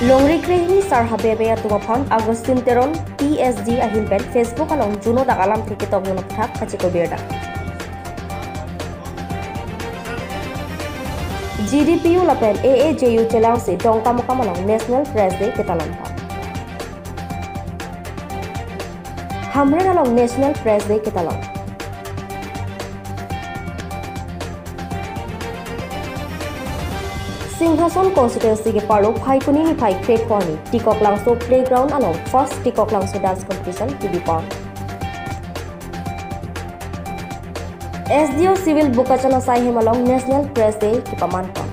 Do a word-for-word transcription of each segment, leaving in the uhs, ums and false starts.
Longri krehini Sar Habe Amei atum aphan Augustine Teron T S G ahin pen Facebook along juno dak alamthe ketokdun aphuthak kachikobir dam. G D P U lapen A A J U chelangsi Dongkamukam along National Press Day ketalon pon. Hamren along National Press Day ketalon. Singhason constituency keparlo Phaikuni niphai kre-pho arni Tikoklangso playground along first Tikoklangso dance competition kibipon. S D O Civil Bokachana Saihem along National Press Day kepamanpon.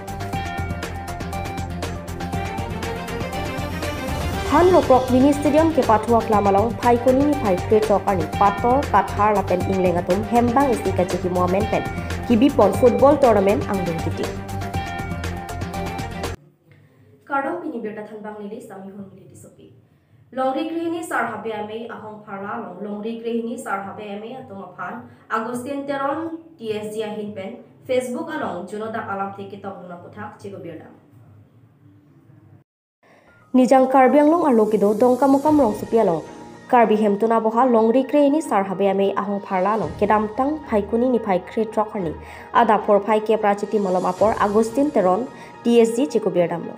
Thanrokrok Mini Stadium kepathu aklam along Phaikuni niphai kre-throk arni Pator, Kathar lapen Ingleng atum hembang isi kachikimo amen pen kibipon football tournament angdeng kiti. Kardom, pini birta thanbang neli Samihun Mili Tissopi. Longri krehini Sar Habe Amei ahong pharla along Longri krehini Sar Habe Amei atum aphan Augustine Teron T S G ahin pen Facebook along juno dak alamthe ketokdun aphuthak chikobir dam. Nijang Karbi Anglong arlo kedo Dongkamukam rongsopi along Karbi Hemtun Aboha Longri krehini Sar Habe Amei ahong pharla along kedamtang Phaikuni niphai kre-throk arni adap porphai kep ra chiti malom apor Augustine Teron T S G chikobir damlo.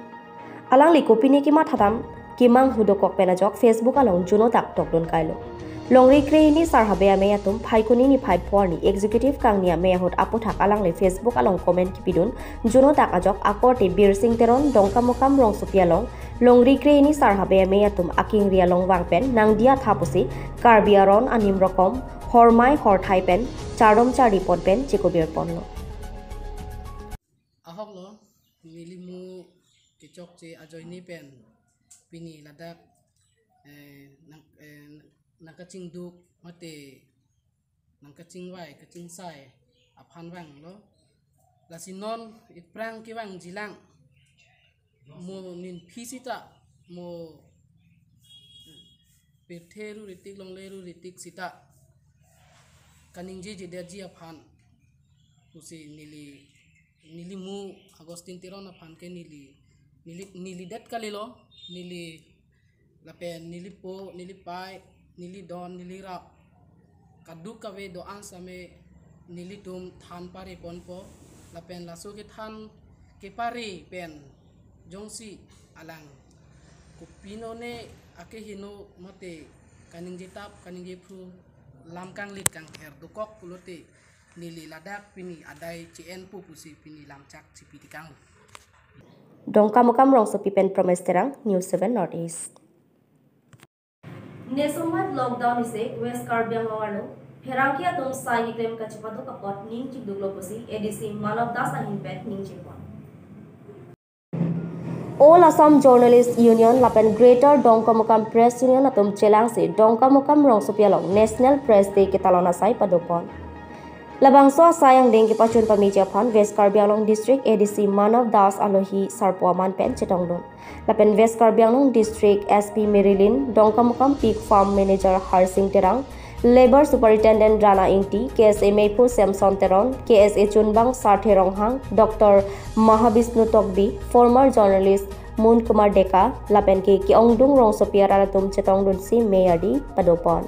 Alangli kopine kematha dam kemanghu dokok pen ajok Facebook along juno dak tokdun kailo. Longri krehini Sar Habe Amei atum Phaikuni niphai pho arni executive kangni amei ahut aphuthak alangli Facebook along comment kipidun juno dak ajok akorte Birsing Teron Dongkamukam rongsopi along Longri krehini Sar Habe Amei atum akengri along vang pen nangdi atha pusi Karbi aron anim rokom hormai horthai pen chardom chardi pon pen chikobir ponlo. Ahok lo, nelimu kechokche ajoine pen pini ladak, eh, nang, eh, nangkachingduk mate nangkachingvai kachingsai aphan vanglo. Lasi non iphrang kevangjilang mo ninphi sita mo pirthe ruritik longle ruritik sita kaningjejedetji aphan pusi neli, nelimu Augustine Teron aphan ke neli, neli, nelidet kalilo, neli lapen nelipo, nelipei, nelidon, nelirap kadokave do-an same nelitum than pare ponpo, lapen laso kethan kepare pen jongsi alang kopinone akeheno mate kaningjetap kaningjephru lam kanglit kangther dokok pulote neli ladak pini adai che-enpo pusi pini lamchak chipi tikang. Dongkamukam rongsopi pen Promes Terang, News seven North East. Nesomat lockdown isi West Karbi Anglong arlo pherangke atum sai keklem kachepaduk apot ning chingduklo pusi A D C Manav Das ahin pen ningjepon. All Assam Journalist Union lapen Greater Dongkamukam Press Union atum chelangsi Dongkamukam rongsopi along National Press Day ketalon asai padopon. Labangso asai angdeng kepachun pameji aphan West Karbi Anglong District A D C Manav Das alohi sarpo aman pen chetongdun. Lapen West Karbi Anglong District S P Marilyn, Dongkamukam Pig Farm Manager Harsing Terang, Labour Superintendent Rana Ingti, K S A Meiphu Samson Teron, K S A Chunbang Sarthe Ronghang, Doctor Mahabishnu Tokbi, former journalist Mun Kumar Deka, lapen ke ke-ongdung rongsopi arat atum chetongdunsi mei ardi padopon.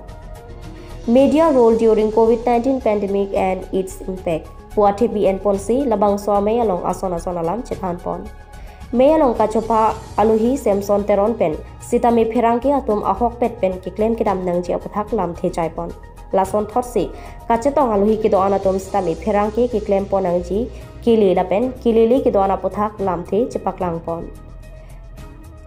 Media role during COVID nineteen pandemic and its impact pu athepi enponsi labangso amei along ason ason alam chethanpon. Mei along kachopha alohi Samson Teron pen sitame pherangke atum ahokpet pen keklem kedam nangji aphuthak lamthe chaipon. Lason thotsi kachetong alohi kedo-an atum sitame pherangke keklempon nangji kele lapen kelele kedo-an aphuthak lamthe chepaklangpon.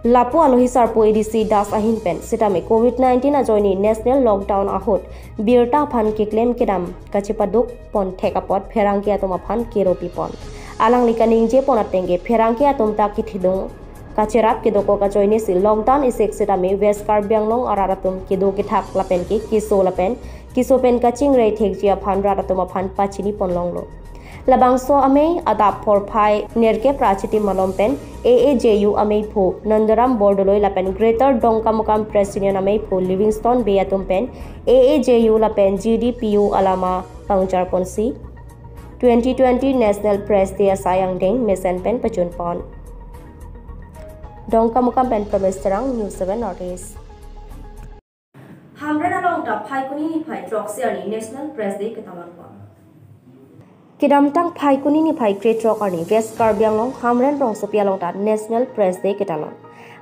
Lapu alohi sarpo A D C Das ahin pen sitame COVID nineteen ajoine national lockdown ahut birta aphan keklem kedam kachepaduk pon thek apot pherangke atum aphan kero pipon. Alangli kaningjepon atengke pherangke atum ta kethedung kacherap kedokok ajoinesi lockdown isik sitame West Karbi Anglong arat atum kedo kethak lapen ke keso lapen keso pen kachingri thekji aphan rat atum aphan pachinipon longlo. Labangso amei adap porphai nerkep ra chiti malom pen A A J U ameiphu Nandaram Bordoloi lapen Greater Dongkamukam Press Union ameiphu Livingstone Bey atum pen A A J U lapen G D P U alama pangjarponsi twenty twenty National Press Day asai angdeng mesen pen pachunpon. Dongkamukam pen Pramesh Terang, News seven North East. Hamren along ta Phaikuni niphai throksi arni National Press Day ketalon pon. Kedamtang Phaikuni niphai krethrok arni West Karbi Anglong Hamren rongsopi along ta National Press Day ketalon.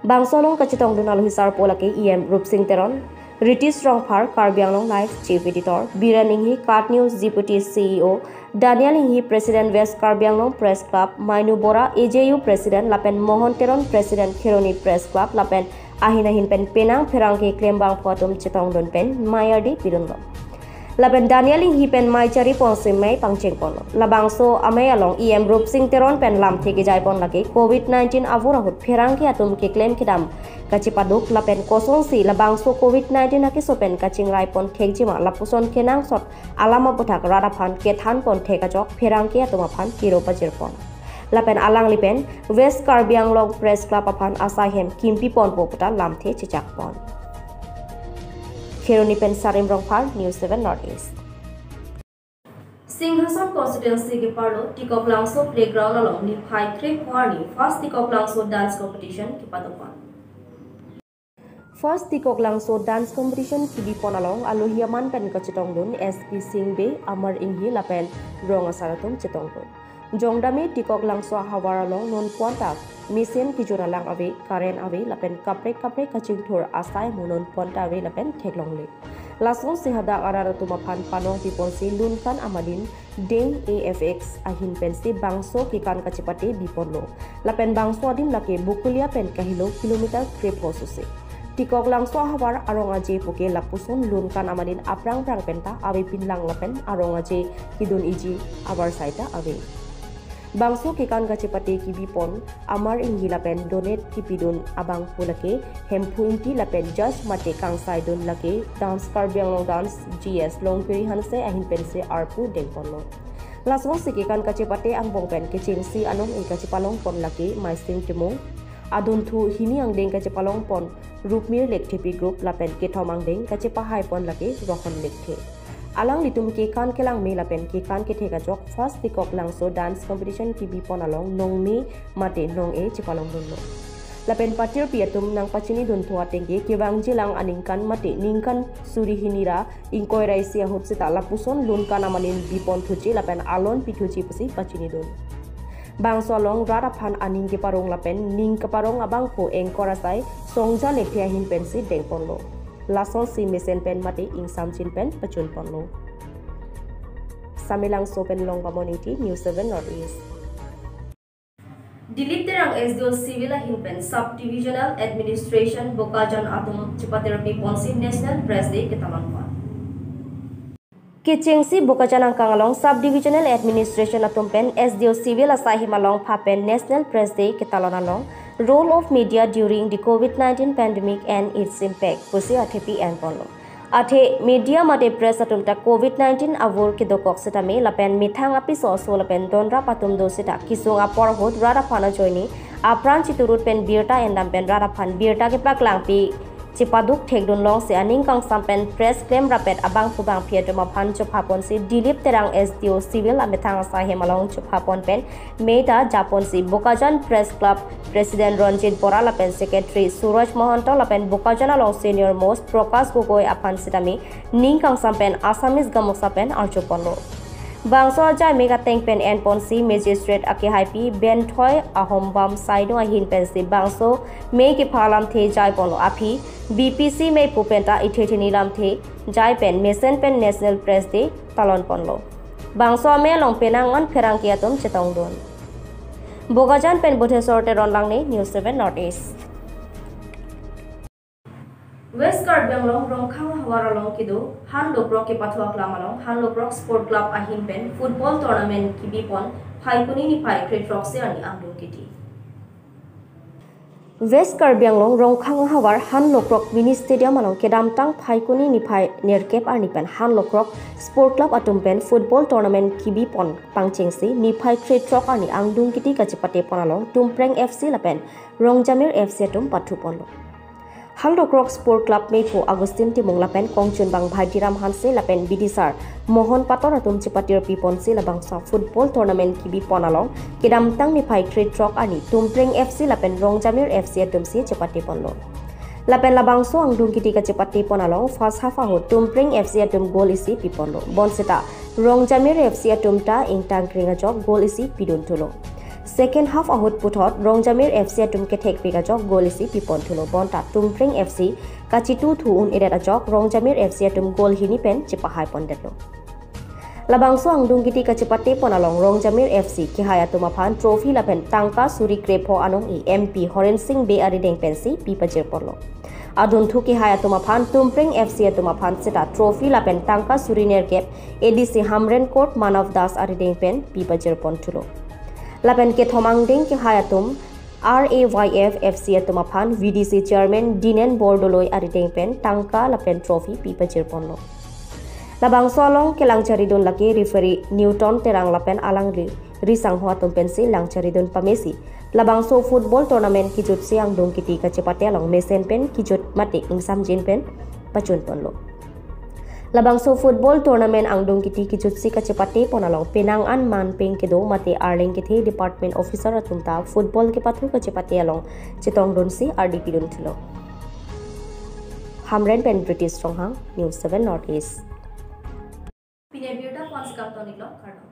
Bangso along kachetongdun alohi sarpo lake E M Rupsing Teron, Ritesh Rongphar, Karbi Anglong Live Chief Editor, Biren Enghi, KAT News Deputy C E O, Daniel Enghi, President West Karbi Anglong Press Club, Mainu Bora, A J U President, lapen Mohon Teron, President Kheroni Press Club, lapen ahin ahin pen penang pherangke klembangphu atum chetongdun pen mei ardi pidunlo. Lapen Daniel Enghi pen mei chari ponsi mei pangcheng ponlo. Labangso amei along E M Rupsing Teron pen lamthe kejai pon lake Covid nineteen avur ahut pherangke atum keklem kedam kachepaduk lapen kosonsi labangso Covid nineteen akeso pen kachingrai pon thekjima lapuson kenangsot alam aputhak rat aphan kethan pon thek ajok pherangke atum aphan kiro pajir pon. Lapen alangli pen West Karbi Anglong Press Club aphan asai hem kimpi ponpo puta lamthe chechak pon. Kheroni pen Sarim Rongphar, News seven North East. Singhason constituency keparlo Tikoklangso Playground along niphai kre-pho arni First Tikoklangso Dance Competition kepadopon. First Tikoklangso Dance Competition kebipon along alohi aman pen kachetongdun S P Singbe, Amar Enghi lapen rong asar atum chetongdun. Jongdame Tikoklangso ahavar along non pon ta mesen kejun alang ave, current ave lapen kaprek kaprek kachingthur asai mu non pon ta ave lapen theklongle. Lasonsi hadak arat atum aphan panong piponsi Lunkan Amadin Deng A F X ahin pensi bangso kekan kachepate biponlo. Lapen bangso adim lake Bokolia pen kahelo kilometer kre-pho sose. Tikoklangso ahavar arong aje puke lapuson Lunkan Amadin aphrang phrang penta ave pinlang lapen arong aje kedun iji abar saita ave. Bangso kekan kachepate kebipon Amar Enghi lapen donate kepidun abangphu lake Hemphu Ingti lapen judge mate kangsaidun lake Dance Karbi Anglong Dance G S Longkiri Hanse ahin pensi arpu dengponlo. Lasonsi kekan kachepate angbong pen kechengsi anong-e kachepalong pon lake Maising Timung, adunthu hini angdeng kachepalong pon Rupmir Lekthepi group lapen kethom angdeng kachepahai pon lake Rohon Lekthe. Alanglitum kekan kelangme lapen kekan kethek ajok First Tikoklangso Dance Competition kebipon along nongme mate nong-e chepalongdunlo. Lapen patirpi atum nangpachinidun thu atengke kevangjilang aningkan mate ningkan suri hini ra ingkoi ra isi ahut seta lapuson Lunkan Amadin bipon thuji lapen alon pithuji pusi pachinidun. Bangso along rat aphan aning keparong lapen ning keparong abangphu engkor asai Songja Lekthe ahin pensi dengponlo. Lasonsi mesen pen mate ingsamjin pen pachun ponlo. Samelangso pen Longbamon Ingti, News seven North East. Dilip Terang S D O Civil ahin pen Sub Divisional Administration Bokajan atum chepaterpi ponsi National Press Day ketalon pon. Kechengsi Bokajan angkang along Sub Divisional Administration atum pen S D O Civil asai hem along pha pen National Press Day ketalon along Role of Media During the Covid nineteen Pandemic and Its Impact pusi athepi enponlo. Athe media mate press atum ta Covid nineteen avur kedokok setame lapen methang apiso aso lapen donrap atum do seta kesung apor ahut rat aphan ajoine apran chiturut pen birta endam pen rat aphan birta kepaklangpi chepaduk thekdun longsi aning kangsam pen press klemrappet abangphu bangphi atum aphan chopha ponsi Dilip Terang S D O Civil amethang asai hem along chopha pon pen mei ta japonsi Bokajan Press Club President Ranjit Bora lapen Secretary Suraj Mahanta lapen Bokajan along Senior Most Prakash Gogoi aphan setame ning kangsam pen Assamese gamoksa pen arju ponlo. Bangso ajai mei ateng pen enponsi Magistrate akehaipi Benthoi Ahombam Saidong ahin pensi bangso mei kepha lamthe jai ponlo aphi B P C mei pu penta ithethini lamthe jai pen mesen pen National Press Day talon ponlo. Bangso amei along penang an pherangke atum chetongdun. Bokajan pen Buddheswar Teron Langne, News seven North East. West Karbi Anglong Rongkhang havar along kedo Hanlokrok kepathu aklam along Hanlokrok Sport Club ahin pen football tournament kebipon Phaikuni niphai kre-throksi arni angdung kiti. West Karbi Anglong Rongkhang havar Hanlokrok Mini Stadium along kedamtang Phaikuni niphai nerkep arni pen Hanlokrok Sport Club atum pen football tournament kebipon pangchengsi niphai kre-throk arni angdung kiti kachepate pon along Tumpreng F C lapen Rongjamir F C atum pathu ponlo. Haldokhrok Sport Club mephu Augustine Timung lapen kongchunbang Bhaitiram Hanse lapen bidisar Mohon Pator atum chepatir piponsi labangso football tournament kibipon along kedamtang niphai krethrok arni Tumpreng F C lapen Rongjamir F C atumsi chepate ponlo. Lapen labangso angdung kiti kachepate pon along first half ahut Tumpreng F C atum goal isi piponlo. Bonseta Rongjamir F C atum ta ingtang kring ajok goal isi pidun thulo. Second half ahut puthot Rongjamir F C atum kethekpik ajok goal isi pipon thulo. Bonta Tumpreng F C kachitu thu un-edet ajok Rongjamir F C atum goal hini pen chepahai pondetlo. Labangso angdung kiti kachepate pon along Rongjamir F C kehai atum aphan trophy lapen tangka suri krepho anong-i M P Horen Sing Bey arideng pensi pipajir ponlo. Adunthu kehai atum aphan Tumpreng F C atum aphan seta trophy lapen tangka suri nerkep A D C Hamren Court Manav Das arideng pen pipajir pon thulo. Lapen kethom angdeng kehai atum R A Y F F C atum aphan V D C Chairman Dinen Bordoloi arideng pen tangka lapen trophy pipajir ponlo. Labangso along kelang charidun lake referee Newton Terang lapen alangli risangho atum pensi lang charidun pamesi labangso football tournament kijutsi angdung kiti kachepate along mesen pen kijut mate ingsamjin pen pachun ponlo. Labangso football tournament angdung kiti kijutsi kachepate pon along penang an manpeng kedo mate arleng kethe department officer atum ta football kepathu kachepate along chetongdunsi ardi pidun thulo. Hamren pen British Ronghang, News seven North East. Pini abirta ponsi kangton iklo, kardom.